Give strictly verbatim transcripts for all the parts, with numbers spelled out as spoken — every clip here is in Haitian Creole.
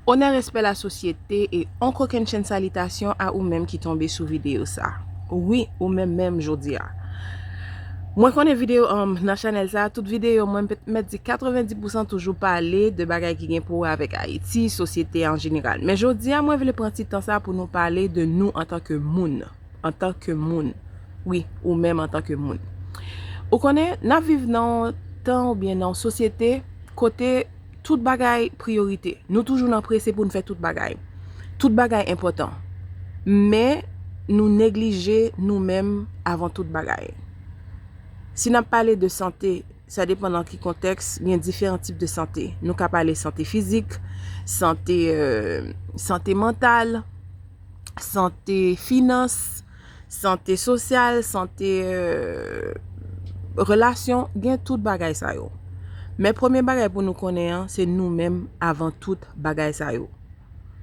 Onè, respè, lasosyete, e on kokennchenn salitasyon a ou menm ki tonbe sou videyo sa. Wi, ou menm menm jodi a. Mwen konnen videyo, um, nan chanèl sa, tout videyo mwen mèt di katrevendi pousan toujou pale de bagay ki gen pou wè avèk Ayiti, sosyete an jeneral. Men jodi a, mwen vle pran ti tan sa pou nou pale de nou antanke moun. Antanke moun. Wi, ou menm antanke moun. Ou konnen, n ap viv nan yon tan oubyen nan yon sosyete kote tout bagay priyorite. Nou toujou nan prese pou n fè tout bagay. Tout bagay enpòtan. Men, nou neglije nou menm avan tout bagay. Si n ap pale de sante, sa depann nan ki kontèks, gen diferan tip de sante. Nou ka pale sante fizik, sante, euh, sante mantal, sante finans, sante sosyal, sante, euh, relasyon, gen tout bagay sa yo. Men premye bagay pou nou konnen an, se nou menm avan tout bagay sa yo.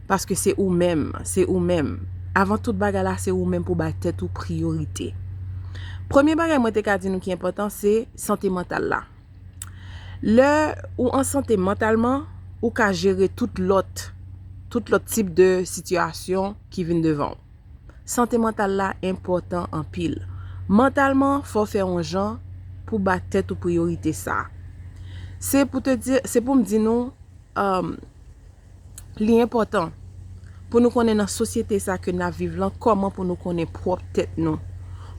Paske se ou menm, se ou menm. Avan tout bagay la, se ou menm pou bay tèt ou priyorite. Premye bagay mwen te ka di nou ki enpòtan, se sante mantal la. Lè ou an sante mantalman, ou ka jere tout lòt, tout lòt tip de sitiyasyon ki vin devan w. Sante mantal la enpòtan anpil. Mantalman, fò w fè yon jan pou ba tèt ou priyorite sa. Se pou te di, se pou m di nou, um, li enpòtan pou nou konnen nan sosyete sa ke n ap viv lan, kòman pou nou konnen pwòp tèt nou.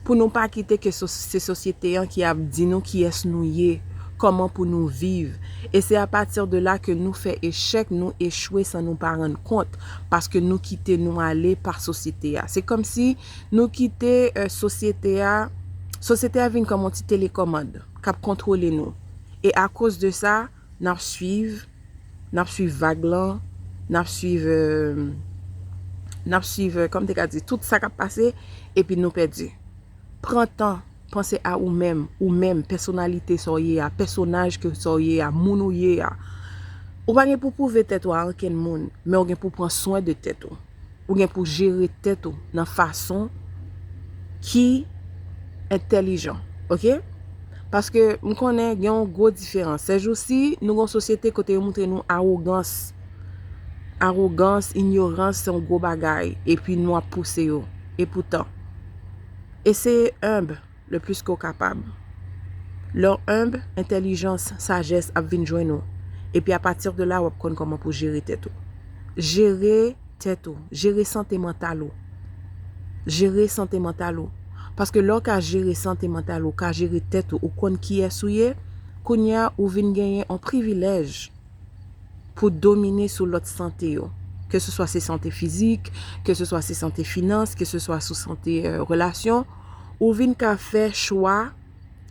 Pou nou pa kite ke so-, se sosyete an ki ap di nou kiyès nou ye, kòman pou nou viv. E se apati de la ke nou fè echèk, nou echwe san nou pa rann kont, paske nou kite nou ale pa sosyete a. Se kòmsi nou kite, euh, sosyete a, sosyete a vin kòm yon ti telekòmand k ap kontwole nou. E akoz de sa, n ap swiv, n ap swiv vag lan, n ap swiv, euh, n ap swiv, euh, kòm te ka di, tout sa k ap pase, epi nou pèdi. Pran tan, panse a ou menm, ou menm, pèsonalite sa w ye a, pèsonaj ke sa w ye a, moun ou ye a. Ou pa gen pou pwouve tèt ou a ankenn moun, men w gen pou pran swen de tèt ou. Ou gen pou jere tèt ou nan fason ki entèlijan, oke? Paske m konnen gen yon gwo diferans. Sèjousi, nou gen yon sosyete kote yo montre nou awogans. Awogans, inyorans, se yon gwo bagay. Epi nou ap pouse yo. E poutan, eseye enb le plis ke w kapab. Lè w enb, entèlijans, sajès ap vin jwenn ou. Epi apati de la, w ap konn kòman pou jere tèt ou. Jere tèt ou. Jere sante mantal ou. Jere sante mantal ou. Paske lè w ka jere sante mantal ou, ka jere tèt ou, ou konn kiyès ou ye, kounye a, ou vin genyen yon privilèj pou domine sou lòt sante yo. Ke se swa se sante fizik, ke se swa se sante finans, ke se swa sou sante, euh, relasyon, ou vin ka fè chwa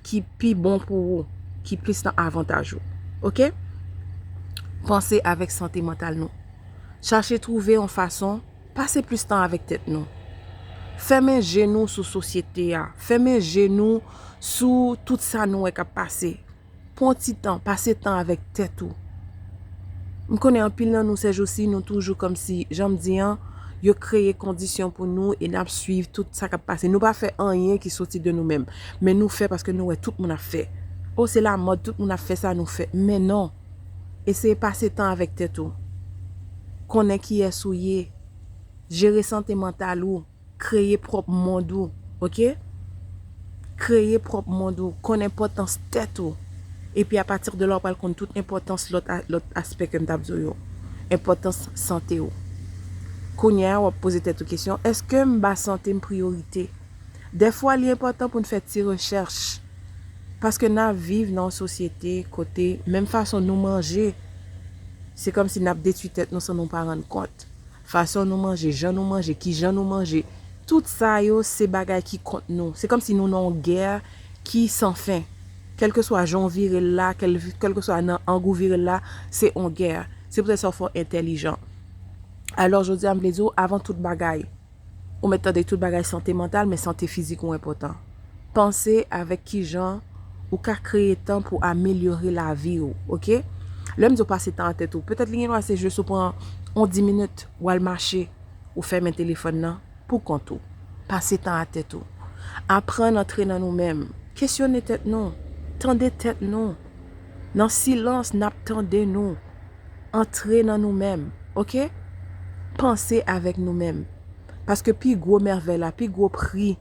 ki pi bon pou ou, ki plis nan avantaj ou. Oke? Panse avèk sante mantal nou. Chache twouve yon fason, pase plis tan avèk tèt nou. Fèmen je nou sou sosyete a. Fèmen je nou sou tout sa nou wè k ap pase. Pran ti tan, pase tan avèk tèt ou. M konnen anpil nan nou, sèjousi, nou toujou kòmsi, jan m di an, yo kreye kondisyon pou nou e n ap swiv tout sa k ap pase. Nou pa fè anyen ki soti de nou menm, men nou fè paske nou wè tout moun ap fè. O, se lamòd, tout moun ap fè sa, nou fè. Men non. Eseye pase tan avèk tèt ou. Konnen kiyès ou ye. Jere sante mantal ou. Kreye pwòp mond ou, oke? Kreye pwòp mond ou, konn enpòtans tèt ou. Epi apati de la, w pral konn tout enpòtans lòt a-, lòt aspè ke m t ap di w yo. Enpòtans sante w. Kounye a, w ap poze tèt ou kesyon, èske m ba sante m priyorite? Dèfwa, li enpòtan pou n fè ti rechèch. Paske n ap viv nan yon sosyete kote, menm fason nou manje, se kòmsi n ap detwi tèt nou san nou pa rann kont. Fason nou manje, jan nou manje, kijan nou manje. Tout sa yo se bagay ki kont nou. Se kòmsi nou nan yon gè ki san fen. Kèlkeswa jan w vire l la, kèl-, kèlkeswa nan ang ou vire l la, se yon gè. Se poutèt sa w fò entèlijan. Alò, jodi a, m vle di w, avan tout bagay, ou mèt tande tout bagay sante mantal, men sante fizik ou enpòtan. Panse avèk kijan ou ka kreye tan pou amelyore lavi w, oke? Lè m di w pase tan a tèt ou, petèt li gen dwa se jis ou pran yon dis minit, w al mache, ou fèmen telefòn nan pou kont ou. Pase tan a tèt ou. Aprann antre nan nou menm. Kesyone tèt nou. Tande tèt nou. Nan silans, n ap tande nou. Antre nan nou menm. Oke? Panse avèk nou menm. Paske pi gwo mèvèy la, pi gwo pri,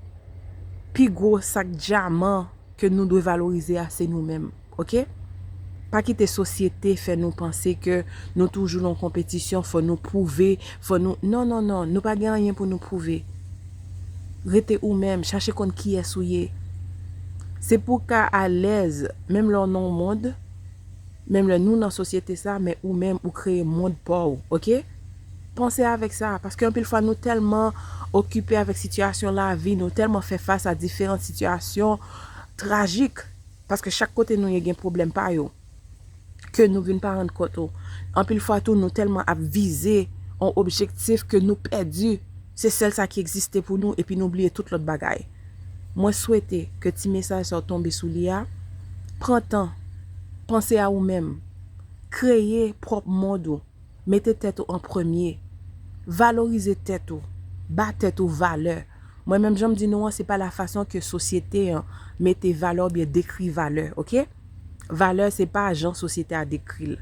pi gwo sak dyaman ke nou dwe valorize a, se nou menm. Oke? Pa kite sosyete fè nou panse ke nou toujou nan konpetisyon, fò nou pwouve, fò nou, non, non, non, nou pa gen anyen pou nou pwouve. Rete ou menm, chache konn kiyès ou ye. Se pou w ka alèz, menm lè w nan yon mond, menm lè nou nan sosyete sa, men ou menm ou kreye mond pa w, oke? Panse avèk sa, paske anpil fwa nou tèlman okipe avèk sitiyasyon lavi, nou tèlman fè fas a diferan sitiyasyon trajik, paske chak kote nou ye gen pwoblèm pa yo, ke nou vin pa rann kont ou. Anpil fwa tou, nou tèlman ap vize yon objektif ke nou pèdi se sèl sa ki egziste pou nou, epi nou bliye tout lòt bagay. Mwen swete ke ti mesaj sa w tonbe sou li a, pran tan, panse a ou menm, kreye pwòp mond ou, mete tèt ou an premye, valorize tèt ou, ba tèt ou valè. Mwen menm, jan m di nou an, se pa lafason ke sosyete an mete valè oubyen dekri valè, oke? Valè, se pa jan sosyete a dekri l.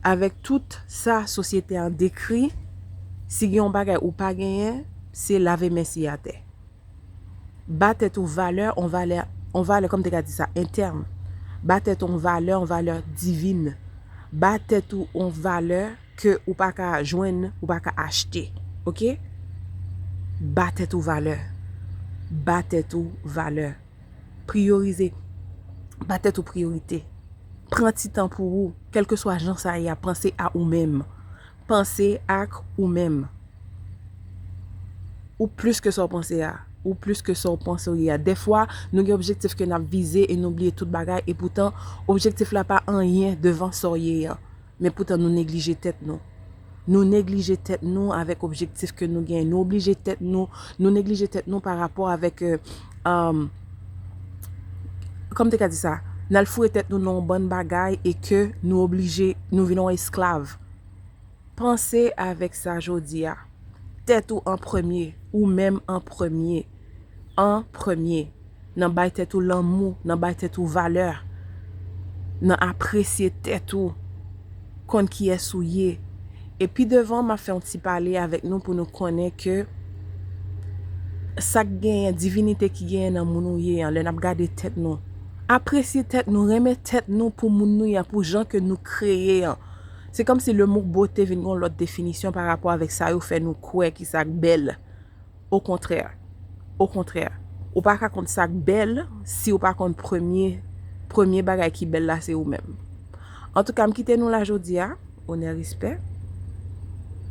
Avèk tout sa sosyete an dekri, si gen yon bagay ou pa genyen, se lave men siye atè. Ba tèt ou valè, on valè, on valè, kòm te ka di sa, entèn. Ba tèt ou on valè, on valè divin. Ba tèt ou on valè ke ou pa ka jwenn, ou pa ka achte. Oke? Ba tèt ou valè. Ba tèt ou valè. Priyorize. Ba tèt ou priyorite. Pran ti tan pou ou, kèlkeswa jan sa ye a, panse a ou menm. Panse ak ou menm. Ou plis ke sa w panse a. Ou plis ke sa w panse w ye a. Dèfwa, nou gen objektif ke n ap vize e nou bliye tout bagay, e poutan, objektif la pa anyen devan sa w ye an. Men poutan, nou neglije tèt nou. Nou neglije tèt nou avèk objektif ke nou genyen. Nou oblije tèt nou, nou neglije tèt nou pa rapò avèk, euh, um, kòm te ka di sa, n al foure tèt nou nan yon bann bagay e ke nou oblije, nou vin yon esklav. Panse avèk sa jodi a. Tèt ou an premye, ou menm an premye. An premye. Nan bay tèt ou lanmou, nan bay tèt ou valè. Nan apresye tèt ou. Konn kiyès ou ye. E pi devan, m ap fè yon ti pale avèk nou pou nou konnen ke sa k genyen, divinite ki genyen nan moun ou ye an, lè n ap gade tèt nou. Apresye tèt nou, renmen tèt nou pou moun nou ye an, pou jan ke nou kreye an. Se kòmsi le mo bote vin gen yon lòt definisyon pa rapò avèk sa yo fè nou kwè ki sa k bèl. Okontrè. Okontrè. Ou pa ka konn sa k bèl si ou pa konn premye, premye bagay ki bèl la se ou menm. Antouka, m kite nou la jodi a. Onè, respè.